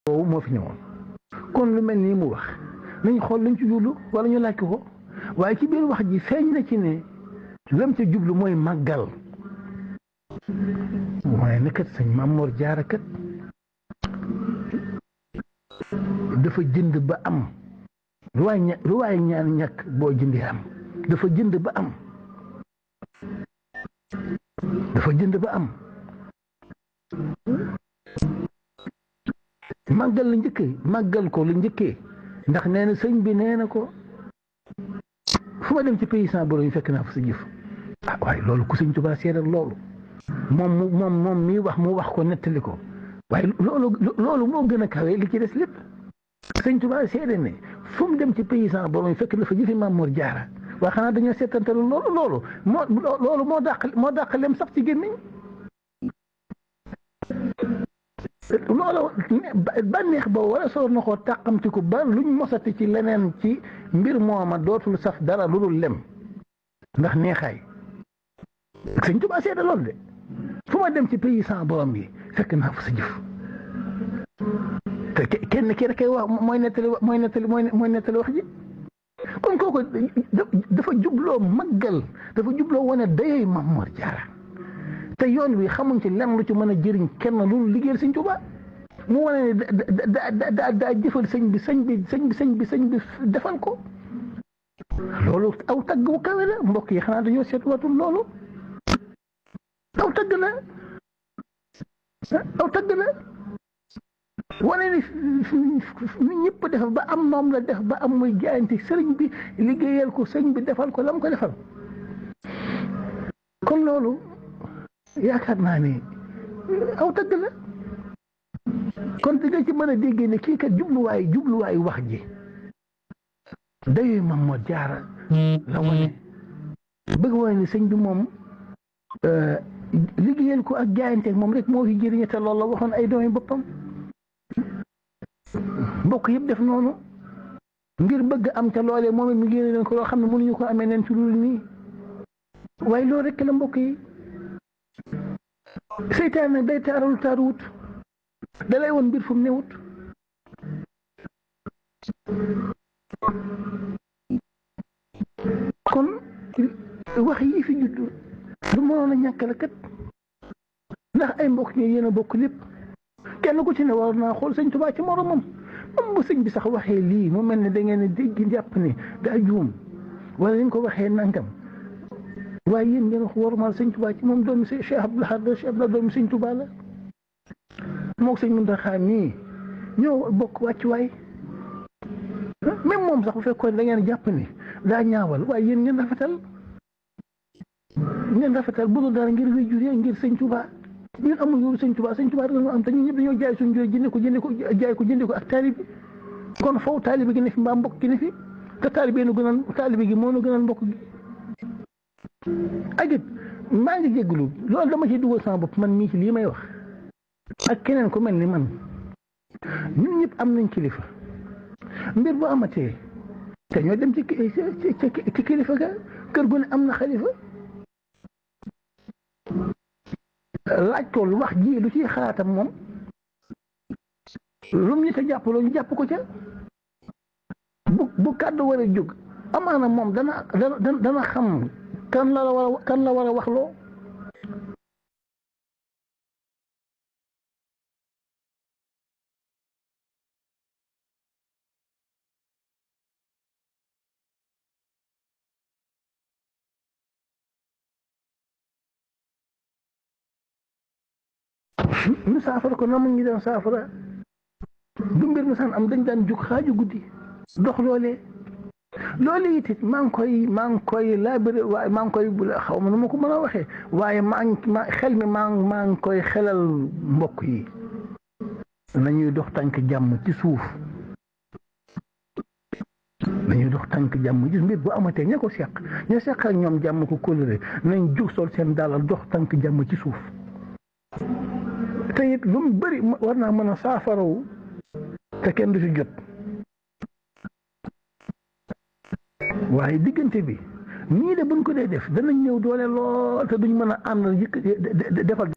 woowu moo fi ñëwoon kon lu mel nii mu wax nañ xool luñ ci jublu wala ñu laaj ko waaye ci biir wax ji feeñ na ci ne lam ca jublu mooy màggal waaye nag kat sëñ Maam Mor Jaara kat dafa jënd ba am lu waay ñaan ñàkk boo jëndee am dafa jënd ba am màggal la njëkkee màggal ko la njëkkee ndax nee na sëñ bi nee na ko fu ma dem ci paysan borom yi fekk naa fa sa jëf waaye loolu ku sëñ Tuubaa seedal loolu moom mii wax mu wax ko nettali ko waaye loolu moo gën a kawe li ci des lépp sëñ Tuubaa seede ne fu mu dem ci paysan borom yi fekk na fa jëfi Maam Mor Jaara waaye xanaa dañoo seetantalu loolu moo dàq lem sax ci gémmiñ loolu bànneex ba wala soo na koo tàqamti ko ba luñ mosati ci leneen ci mbir mooma dootul saf dara lu dul lem ndax neexaay sëñ Tuubaa seede loolu de fu ma dem ci paysan borom bi fekk naa fa sa jëf te kenn ki rek wax mooy nettali wax ji kon kooku dafa jubloo màggal dafa jubloo wane dayooy Maam Mor Jaara te yoon wi xamuñ ci lenn lu ci mën a jëriñ kenn loolu liggéeyal sëñ Tuubaa mu wane ne daa jëfal sëñ bi defal ko loolu aw tagg bu kawe la mbokk yi xanaa dañoo seet watul loolu aw tagg la wane ni ñëpp def ba am moom la def ba am muy jaayante sëriñ bi liggéeyal ko sëñ bi defal ko la mu ko defal kon loolu yaakaar naa ne aw tagg la kon di nga ci mën a déggee ne kii kat jubluwaayu wax ji dayoy Maam Mor Jaara la wane bëgg wane ne sëñ bi moom liggéeyal ko ak jaayante moom rek moo fi jëriñe te loolu la waxoon ay doomi boppam mbokk yëpp def noonu ngir bëgg am ca loolee moom it mu génne leen ko loo xam ne mënuñu ko amee neen ci lu nii waaye loolu rek la mbokk yi seytaan nag day taaralu taaruwut dalay woon mbir fu mu newut kon wax yi fi juddu lu mënoon a ñàkk la kat ndax ay mbokk ñi yéen a bokk lépp kenn ku ci ne war naa xool sëñ Tuubaa ci moromam moom bu sëñ bi sax waxee lii mu mel ne da ngeen a dégg jàpp ne daa juum wala ni ko waxee nangam waaye yéen ngeen wax warumal sëñ Tuubaa ci moom doomi Cheikh Abdoul Ahad Cheikh Abdoul doomi sëñ Tuubaa la moog sëñ Muntaxa mii ñoo bokk wàccuwaay même moom sax bu fekkoon da ngeen jàpp ne daa ñaawal waaye yéen ngeen rafetal bu dul dara ngir wéjur ngir sëñ Tuubaa ñun amul yoonu sëñ Tuubaa rek ñu am te ñun ñëpp dañoo jaay suñu jooy jënd ko ak taalibe kon foofu taalibe gi ne fi mbaa mbokk gi ne fi te taalibe nu gënal taalibe gi moo nu gënal mbokk gi ak it maa ngi jégalu loolu dama ci dugal sama bopp man mii ci lii may wax ak keneen ku mel ni man ñun ñëpp am nañ kilifa mbir bu amatee te ñoo dem ci kilifa ga kër gu ne am na xalifa laaj ko lu wax ji lu ciy xalaatam moom lum ñu te jàppaloo ñu jàpp ko ca bu kàddu war a jóg amaana moom dana xam kan la war a wax loo ñu saafara ko na mu ngi daan saafara du mbir mu saan am dañ daan jóg xaaju guddi dox loolee it maa ngi koy laabire waaye maa ngi koy xaw ma nu ma ko mën a waxee waaye xel mi maa ngi koy xelal mbokk yi nañuy dox tànk jàmm ci suuf nañuy dox tànk jàmm gis mbir bu amatee ña seq ak ñoom jàmm ko kóllëre nañ jóg sol seen daalal dox tànk jàmm ci suuf te it lu mu bëri war naa mën a saafarawu te kenn du si jot waaye diggante bi nii de buñ ko dee def danañ ñëw doole lool te duñ mën a ànd defal